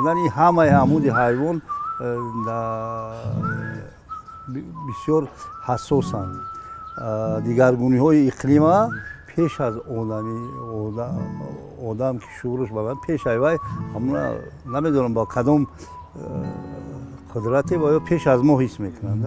Кардани ҳамаи ҳамуди ҳайвон бисёр ҳассосанд. Дигаргуниҳои иқлима пеш аз одами одам ки шуураш баланд, пеш ай вай ҳамуна, намедонам, бо кадом қудрате ва ё пеш аз мо ҳис мекунанд.